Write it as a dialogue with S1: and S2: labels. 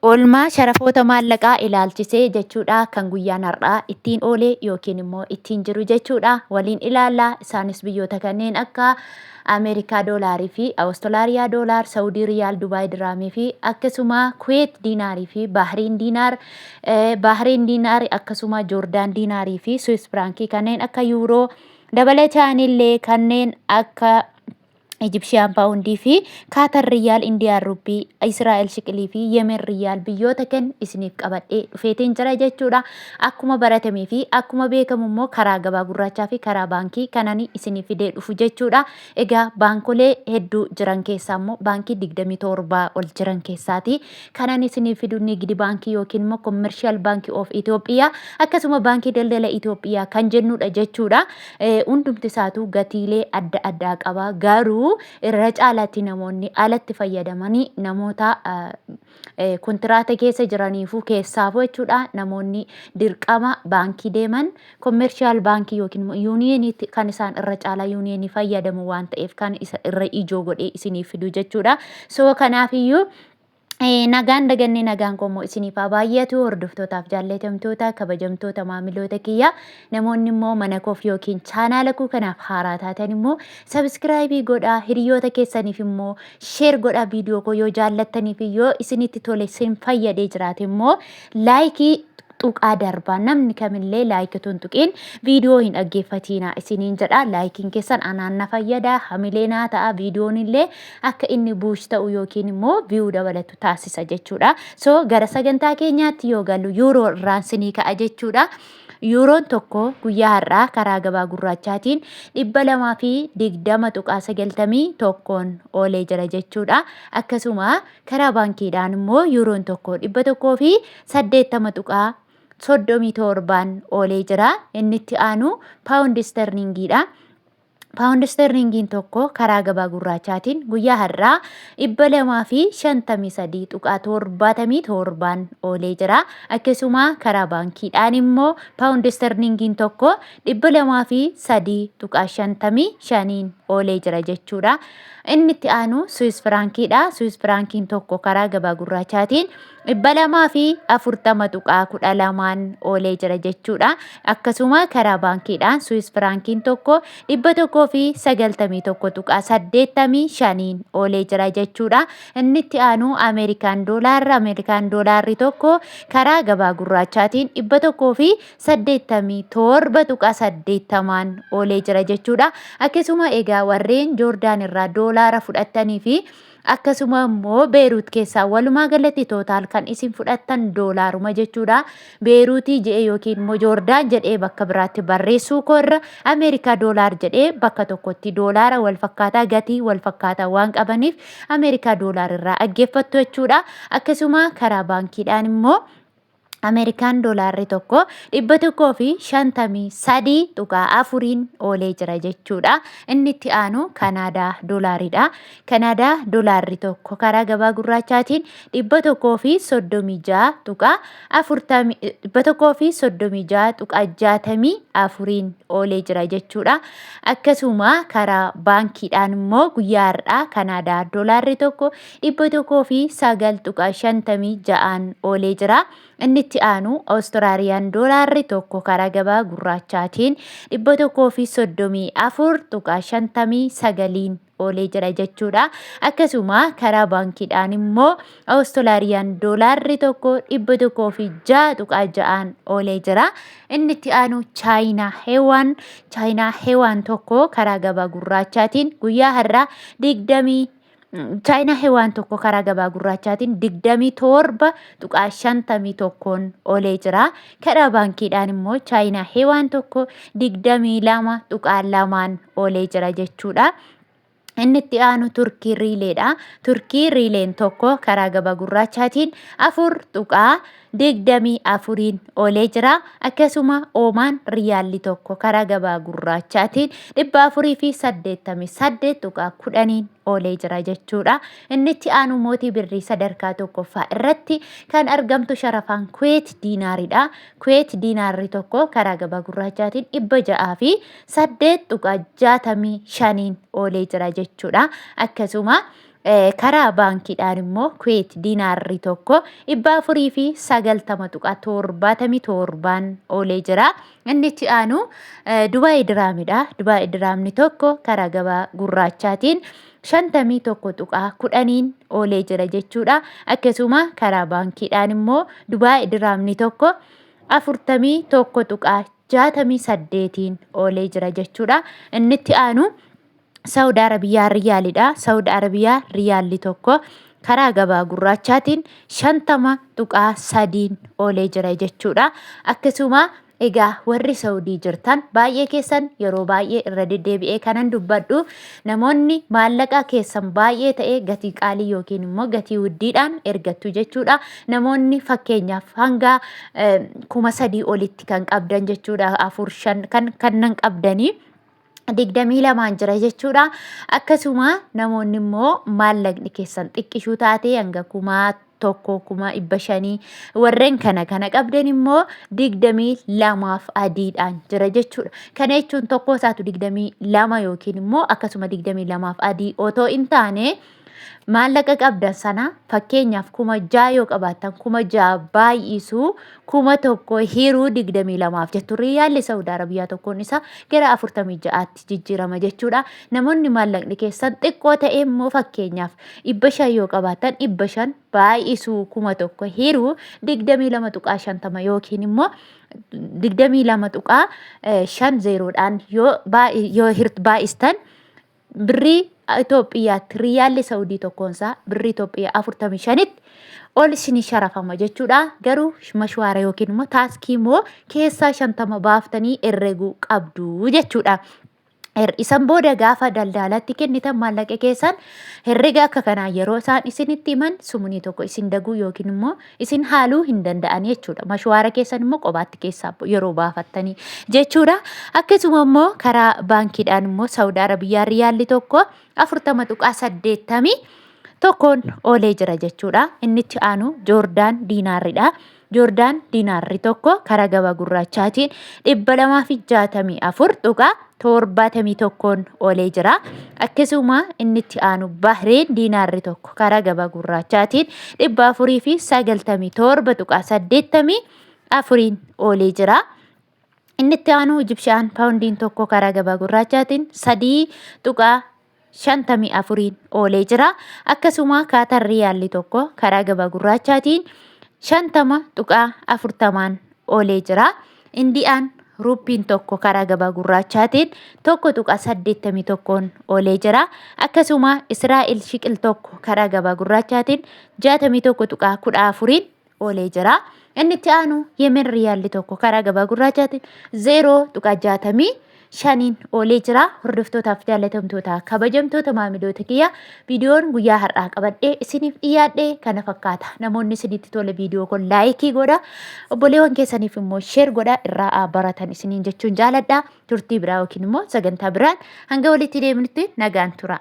S1: Oolmaa sharafoota maallaqaa ilaalchisee jechuudha kan guyyaan har'aa ittiin oole yookiin immoo ittiin jiru jechuudha waliin ilaalla. Isaanis biyyoota kanneen akka Ameerikaa doolaarii fi Awustiraaliyaa doolaar, Saawudii riyaal, Dubaay diraamii fi akkasuma Kuweet diinaarii fi Baahriin diinaar, Baahriin diinaar akkasuma Joordaan diinaarii fi Swiss firaankii kanneen akka yuuroo dabalataanillee kanneen akka Ijibshiyaan paawundii fi Kaatar riyaal, Indiyaan ruppii, Israa'el shiqilii fi Yemen riyaal biyyoota kenn isiniif qabadhee dhufeetiin jira jechuudha. Akkuma baratamee fi akkuma beekamu immoo karaa gabaa gurraachaa fi karaa baankii kanani isiniif fidee dhufu jechuudha. Egaa baankolee hedduu jiran keessaa immoo baankii 27 ol jiran keessaati. Kanan isiniif fidu Nigdi Baankii yookiin immoo Commercial Bank of Ethiopia akkasuma Baankii Daldala Itoophiyaa kan jennudha jechuudha. Hundumti isaatu gatiilee adda addaa qaba. Garuu irra caalaatti namoonni alatti fayyadamanii namoota kontiraata keessa jiraniifuu keessaafuu jechuudha namoonni dirqama baankii deeman commercial baankii yookiin immoo yuuniyeeniitti kan isaan irra caalaa yuuniyeenii fayyadamu waan ta'eef kan isa irra ijoo godhee isiniif fidu jechuudha. So kanaafiyyuu nagaan dagannee nagaan koo immoo isiniif haa baay'atu. Hordoftootaaf jaallatamtoota kabajamtoota maamiloota kiyya, namoonni immoo mana koof yookiin chaanaala koo kanaaf haaraa taatan immoo subscribe godhaa, hiriyoota keessaniif immoo share godhaa, viidiyoo koo yoo jaallattanii fi yoo isinitti tole isin fayyadee jiraate immoo like tuqaa darbaa. Namni kamillee like tun tuqiin viidiyoo hin dhaggeeffatiina isiniin jedha. Likeiin keessan anaan na fayyada, hamilee naa ta'a, viidiyoon illee akka inni push ta'u yookiin immoo view dabalatu taasisa jechuudha. So gara sagantaa keenyaatti yoo gallu yuuroo irraan sinii ka'a jechuudha. Yuuroon tokko guyyaa har'aa karaa gabaa gurraachaatiin 220.91n oolee jira jechuudha. Akkasuma karaa baankiidhaan immoo yuuroon tokko 180.37n oolee jira. Inni itti aanu paawundi sterlingiidha. Paawundi sterlingiin tokko karaa gabaa gurraachaatiin guyyaa har'aa 253.77n oolee jira. Akkasuma karaa baankiidhaan immoo paawundi sterlingiin tokko 203.55n oolee jira jechuudha. Inni itti aanu Swiss firaankiidha. Swiss firaankiin tokko karaa gabaa gurraachaatiin 240.12n oolee jira jechuudha. Akkasuma karaa baankiidhaan Swiss firaankiin tokko 191.85n oolee jira jechuudha. Inni itti aanu Ameerikaan doolaarri. Ameerikaan doolaarri tokko karaa gabaa gurraachaatiin 187.80n oolee jira jechuudha. Akkasuma egaa warreen Joordaan irraa doolaara fudhattanii fi akkasuma immoo Beeruut keessaa walumaa galatti total kan isin fudhattan doolaaruma jechuudha. Beeruutii jedhee yookiin immoo Joordaan jedhee bakka biraatti barreessuu koo irra Ameerikaa doolaar jedhee bakka tokkotti doolaara wal fakkaataa gatii wal fakkaataa waan qabaniif Ameerikaa doolaar irraa dhaggeeffattu jechuudha. Akkasuma karaa baankiidhaan immoo Ameerikaan doolaarri tokko 153.4n oolee jira jechuudha. Inni itti aanu Kanaadaa doolaaridha. Kanaadaa doolaarri tokko karaa gabaa gurraachaatiin 136.40, 136.64n oolee jira jechuudha. Akkasuma karaa baankiidhaan immoo guyyaa har'aa Kanaadaa doolaarri tokko 109.56n oolee jira. Inni itti aanu Awustiraaliyaan doolaarri tokko karaa gabaa gurraachaatiin 134.59n oolee jira jechuudha. Akkasuma karaa baankiidhaan immoo Awustiraaliyaan doolaarri tokko 106.6n oolee jira. Inni itti aanu Chaayinaa Heewaan. Chaayinaa Heewaan tokko karaa gabaa gurraachaatiin guyyaa har'aa digdamii Chaayinaa Hewaan tokko karaa gabaa gurraachaatiin 27.51n oolee jira. Karaa baankiidhaan immoo Chaayinaa Hewaan tokko 22.2n oolee jira jechuudha. Inni itti aanu Turkii Riileedha. Turkii Riileen tokko karaa gabaa gurraachaatiin 4.24n oolee jira. Akkasuma Oomaan Riyaalli tokko karaa gabaa gurraachaatiin 488.10n oolee jira jechuudha. Inni itti aanu mootii birrii sadarkaa tokkoffaa irratti kan argamtu sharafaan Kuweet diinaaridha. Kuweet diinaarri tokko karaa gabaa gurraachaatiin 608.65n oolee jira jechuudha. Akkasuma Karaa baankiidhaan immoo Kuweet diinaarri tokko 490.77n oolee jira. Inni itti aanu Dubaay diraamidha. Dubaay diraamni tokko karaa gabaa gurraachaatiin 51.10n oolee jira jechuudha. Akkasuma karaa baankiidhaan immoo Dubaay diraamni tokko 41.68n oolee jira jechuudha. Inni itti aanu Saawud Arabiyaa Riyaalidha. Saawud Arabiyaa Riyaalli tokko karaa gabaa gurraachaatiin 50.3n oolee jira jechuudha. Akkasuma egaa warri Saawudii jirtan baay'ee keessan yeroo baay'ee irra deddeebi'ee kanan dubbadhu, namoonni maallaqa keessan baay'ee ta'e gatii qaalii yookiin immoo gatii wuddiidhaan ergattu jechuudha. Namoonni fakkeenyaaf hanga 3000 olitti kan qabdan jechuudha. 4, 5 kan kannan qabdanii 22n jira jechuudha. Akkasuma namoonni immoo maallaqni keessan xiqqishuu taate hanga 1000, 500,000 warreen kana kana qabdan immoo 22f adiidhaan jira jechuudha. Kana jechuun tokko isaatu 22 yookiin immoo akkasuma 22f adii otoo hin taane, maallaqa qabdan sana fakkeenyaaf 6000 yoo qabaattan, 6000 baay'isuu 1000 hiruu 22f jettu, riyaalli Saawud Arabiyaa tokkoon isaa gara 46tti jijjiirama jechuudha. Namoonni maallaqni keessan xiqqoo ta'e immoo fakkeenyaaf 500 yoo qabaattan, 500 baay'isuu 1000 hiruu 22.50 yookiin immoo 22.50dhaan yoo baay'istan, birrii Itoophiyaatti riyaalli Saudii tokkoonsaa birrii Itoophiyaa 45tti ol isinii sharafama jechuudha. Garuu mashwaara yookiin immoo taaskii immoo keessaa 50 baaftanii herreguu qabdu jechuudha. Isan booda gaafa daldaalatti kennitan maallaqa keessan herrega akka kanaa yeroo isaan isinitti himan sumunii tokko isin daguu yookiin immoo isin haaluu hin danda'an jechuudha. Mashwaara keessan immoo qobaatti keessaa yeroo baafattanii jechuudha. Akkasuma immoo karaa baankiidhaan immoo Saawud Arabiyaa riyaalli tokko 40.81n oolee jira jechuudha. Inni itti aanu Joordaan diinaarridha. Joordaan diinaarri tokko karaa gabaa gurraachaatiin 264.71n oolee jira. Akkasuma inni itti aanu Bahreen diinaarri tokko karaa gabaa gurraachaatiin 497.84n oolee jira. Inni itti aanu Ijibshaan paawundiin tokko karaa gabaa gurraachaatiin 3.54n oolee jira. Akkasuma Kaatar riyaalli tokko karaa gabaa gurraachaatiin 50.40n oolee jira. Indiyaan ruuppiin tokko karaa gabaa gurraachaatiin 1.81n oolee jira. Akkasuma Israa'el shiqil tokko karaa gabaa gurraachaatiin 61.14n oolee jira. Inni itti aanu Yemen riyaalli tokko karaa gabaa gurraachaatiin 0.65n oolee jira. Hordoftootaaf jaalatamtoota kabajamtoota maamiloota kiyya, viidiyoon guyyaa har'aa qabadhee isiniif dhiyaadhe kana fakkaata. Namoonni isinitti tole viidiyoo kun like godha. Obboleewwan keessaniif immoo share godha, irraa baratan isiniin jechuun jaaladha. Turtii biraa yookiin immoo sagantaa biraan hanga walitti deemnutti nagaan tura.